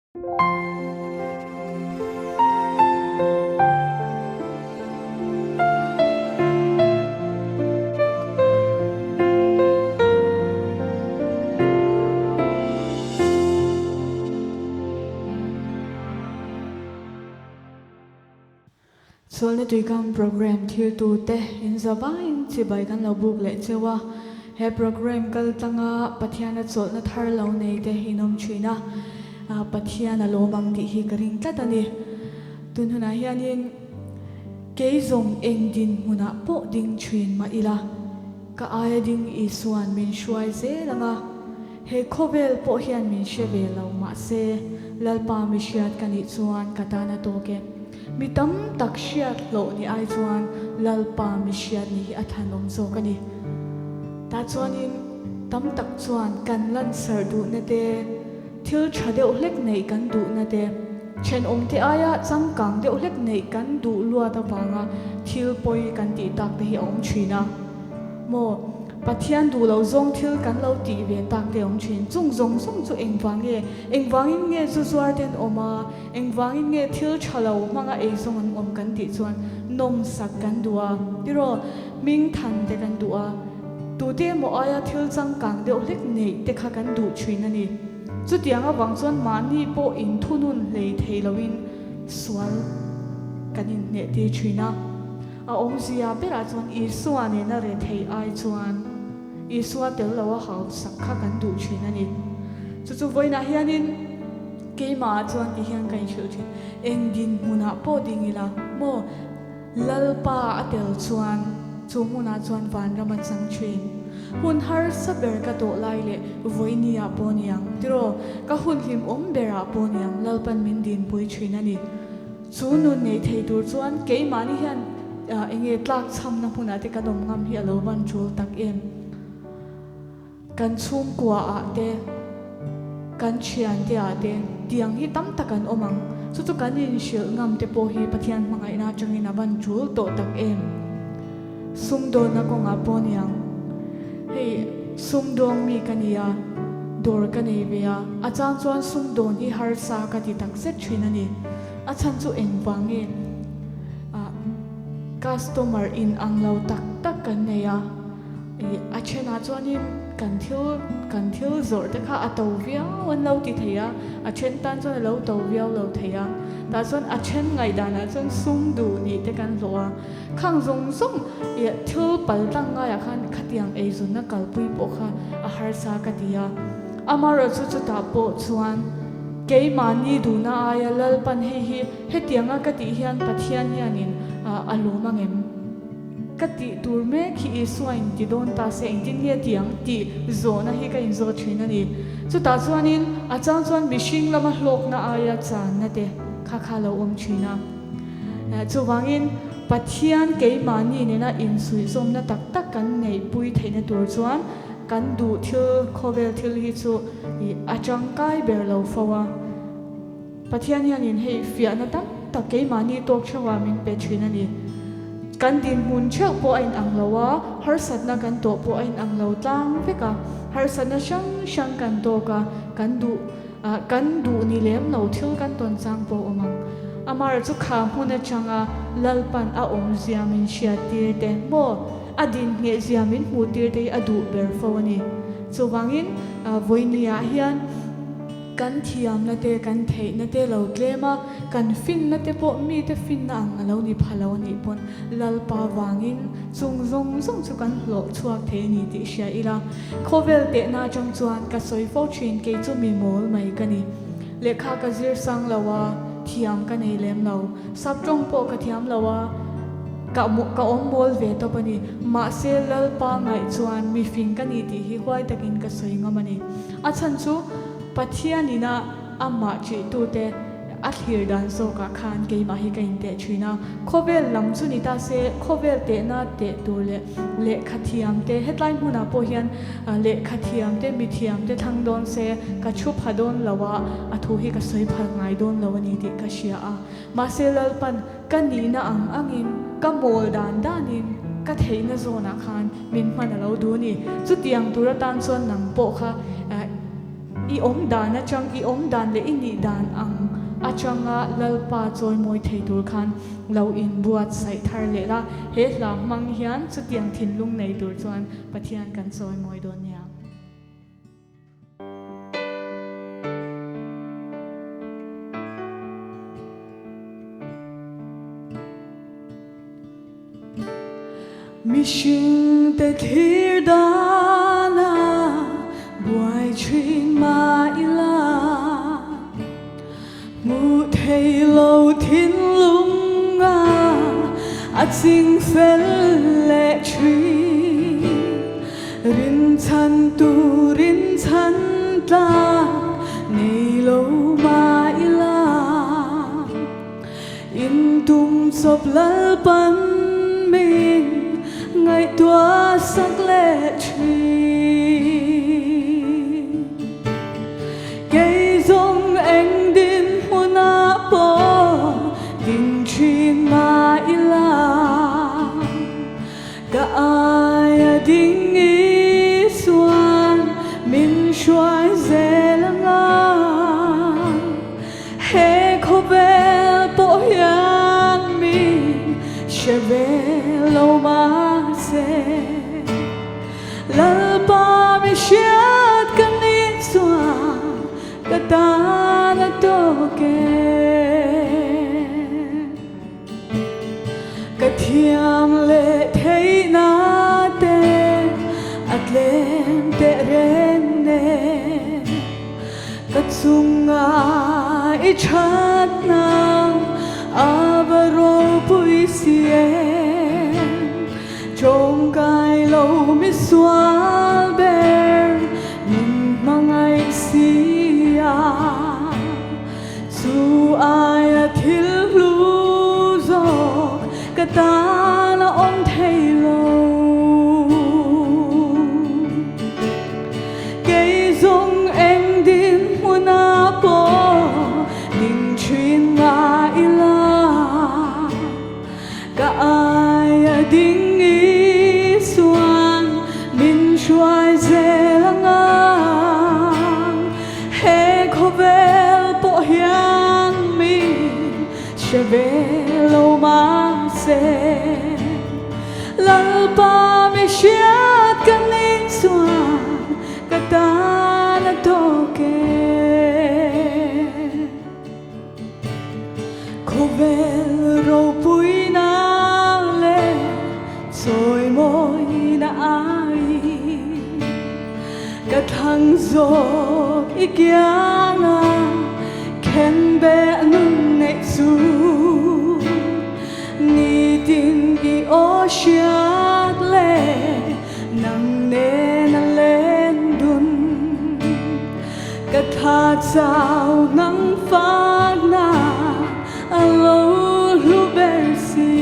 Sualna Tuikam Programme thiltute inzavaiin chibai kan lo buk leh cheu a. He programme kal tlanga Pathiana chawlhna thar lo nei te in awm thin a, Pathian a lawm ang tih hi ka ring tlat a ni. Tun hunah hianin kei zawng eng dinhmunah pawh ding thin mah ila, ka aia ding Isua'n min hruai zel ang a, he khawvel pawh hian min hre ve lo mahse Lalpa mi hriat ka nih chuan ka tan a tawk e. Mi tam tak hriat hlawh ni ai chuan Lalpa mi hriat ni hi a thanawm zawk a ni. Tah chuanin tam tak chuan kan lansarh duhna te, thil tha deuh hlek neih kan duhna te, thenawmte aia changkang deuh hlek neih kan duh luat avanga thil pawi kan tih tak te hi a awm thin a maw? Pathian duh lo zawng thil kan lo tih ve tak te awm thin. Chung zawng zawng chu engvang nge? Engvangin nge zu zuar te an awm a? Engvangin nge thil tha lo hmanga ei zawng an awm kan tih chuan nawmsak kan duh a, tiraw? Hming than te kan duh a, tute emaw aia thil changkang deuh hlek neih te kha kan duh thin a ni. Chutiang avang chuan mahni pawh inthunun hlei thei loin sual kan inhneh tir thin a. A awmzia berah chuan Isua nena rethei ai chuan Isua tel lo a hausak kha kan duh thin a ni. Chu chu vawiinah hianin keimahah chuan ti hian ka inhrilh thin, eng dinhmunah pawh ding ila maw Lalpa a tel chuan chu hmunah chuan vanram a chang thin. Hun harsa ber ka tawh lai leh vawinia pawh niang tiraw ka hun hlimawm berah pawh niang Lalpan min dinpui thin a ni. Chu nun nei thei tur chuan keimahni hian eng nge tlak chhamna hmunah te kan awm ngam hi a lo van tul tak em? Kan chhungkua ah te, kan thiante ah te tiang hi tam tak an awm ang. Chu chu kan inhrilh ngam te pawh hi Pathian hmangaihna atangin a van tul tawh tak em? Sumdawnna kawngah pawh niang, hei sumdawng mi ka ni a, dawr ka nei ve a, a chang chuan sumdawn hi harsa ka ti tak zet thin a ni. A chhan chu engvang nge? Ah, customer in ang lo tak tak kan nei a, ih a thenah chuanin kan thil kan thil zawrh te kha a to viau an lo ti thei a, a then tan chuan a lo to viau lo thei a, tah chuan a then ngaihdanah chuan sum duh nih te kan hlawh a. Khang zawng zawng ih thil pal tlang ngaiah khan khatiang eizawnna kalpui pawh kha a harsa ka ti a. Amaherawhchu chutah pawh chuan keimahni duhna aia Lalpan hei hi hetianga ka tih hian Pathian hianin a lawm ang em? Ka tih tur mek hi Isua in ti dawn ta se engtin nge ti ang tih zawhna hi ka inzawt thin a ni. Chutah chuanin a chang chuan mihring lama hlawkna aia channa te kha kha lo awm thin a. Chuvangin, Pathian keimahni nena insuihzawmna tak tak kan neihpui theihna tur chuan kan duh thil, khawvel thil hi chu a tangkai ber lo fo a. Pathian hianin hei fiahna tam tak keimahni tawk theuhah min pe thin a ni. Kan dinhmun theuh pawh a inang lo a, harsatna kan tawh pawh a inang lo tlang vek a. Harsatna hrang hrang kan tawk a, kan duh. Kan duh ni lem lo thil kan tawn chang pawh awm ang. Amar chu kha hmun atanga Lalpan a awmzia min hriattir te maw, a dinhnehzia min hmuhtir te hi a duh ber fo a ni. Chuvangin vawinia hian kan thiamna te, kan theihna te lo tlem a, kan finna te pawh mite finna ang a lo ni pha lo a nih pawn Lalpa vangin chung zawng zawng chu kan hlawh chhuak thei a ni tih hria ila. Khawvel tehna atang chuan ka sawi fo thin, kei chu mi mawl mai ka ni. Lehkha ka zir sang lo a, thiam ka nei lem lo. Saptawng pawh ka thiam lo a, ka ka awm mawl ve tawp a ni. Mahse Lalpa ngaih chuan mi fing ka ni tih hi huai takin ka sawi ngam a ni. A chhan chu Pathianina amah ṭihtute a thlir dan zawkah khan keimah hi ka inteh thin a. Khawvel lam chu ni ta se, khawvel tehna teh tur leh lehkha thiam te, hetlai hmunah pawh hian lehkha thiam te, mi thiam te thlang dawn se, ka thu pha dawn lo a, a thu hi ka sawi phal ngai dawn lo a ni tih ka hria a. Mahse Lalpan ka nihna ang angin, ka mawl dan danin, ka theihna zawnah khan min hman a lo duh a ni. Chutiang tur atan chuan nang pawh kha. I awm dan atang, i awm dan leh i nih dan ang atanga Lalpa chawimawi thei tur khan lo inbuatsaih thar leh la. He hla hmang hian chutiang thinlung nei tur chuan Pathian kan chawimawi dawn nia. Mihringte thlir dana buai thin mah ila, hmuh thei lo thinlunga a ching fel leh thin. Rinchhan tu rinchhan tlak nei lo mah ila. In tum chawp Lalpan min ngaihtuah sak leh thin. Kei zawng eng dinhmunah pawh ding thin mah ila, ka aia ding i chuan min hruai zel anga. He khawvel pawh hian min hre ve lo mahse, Lalpa mi hriat ka nih chuan ka tan a tawk e. Ka thiam leh theihna te a tlem teh reng nen. Ka chunga i thatna a va ropui si em? Tawngkai lo mi sual ber min hmangaih si a, chu aia thil hlu zawk ka tan a awm thei lo. Kei zawng eng dinhmunah pawh ding thin mah ila, ka aia ding i chuan min hruai zel anga. He khawvel pawh hian min hre ve lo mahse, Lalpa mi hriat ka nih chuan ka tan a tawk e. Khawvel ropuina leh chawimawina aiin ka thlang zawk i kianga khenbeh nun neih chu. Nitin i aw hriat leh nang nen a len dun. Ka tha chau nang fakna a lo hlu ber si.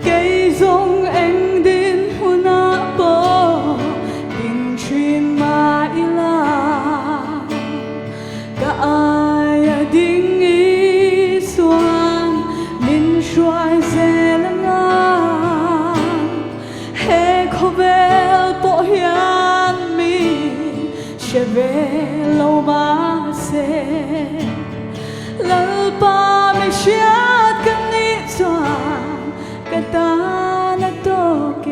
Kei zawng eng dinhmunah pawh ding thin mah ila. Ka aia ding i chuan min hruai zel anga, he khawvel pawh hian min hre ve lo mahse, Lalpa mi hriat ka nih chuan ka tan a tawk e.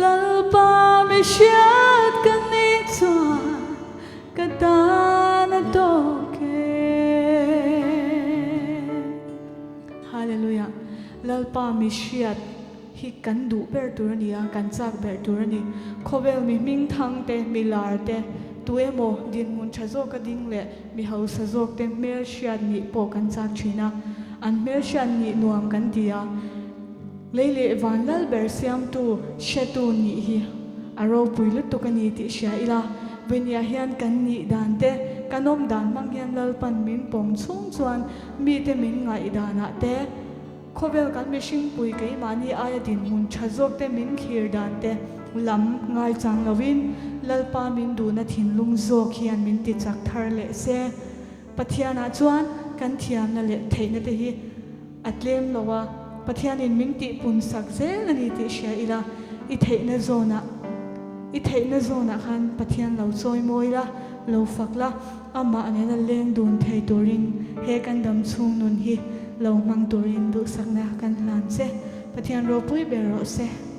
Lalpa mi hriat ka nih chuan ka tan a tawk e. Hallelujah. Lalpa mi hriat hi kan duh ber tur a ni a, kan chak ber tur a ni. Khawvel mi hmingthang te, mi lar te, tu emaw dinhmun tha zawka ding leh mi hausa zawk te hmel hriat nih pawh kan chak thin a, an hmel hriat nih nuam kan ti a. Lei leh van lal ber siamtu hretu nih hi a ropui lutuk a ni tih hria ila, Venia hian kan nih dan te, kan awm dan hmang hian Lalpan min pawm chhung chuan mite min ngaih danah te, khawvel kan mihringpui keimahni aia dinhmun tha zawk te min thlir dan te lam ngaichang loin Lalpa min duhna thinlung zawk hian min ti chak thar leh se. Pathianah chuan kan thiamna leh theihna te hi a tlem lo a. Pathianin min tihpun sak zel a ni tih hria ila, i theihna zawnah, i theihna zawnah khan Pathian lo chawimawi la, lo fak la, amah nena leng dun thei turin he kan dam chhung nun hi lo hmang turin duhsakna kan hlan che. Pathian ropui ber rawh se.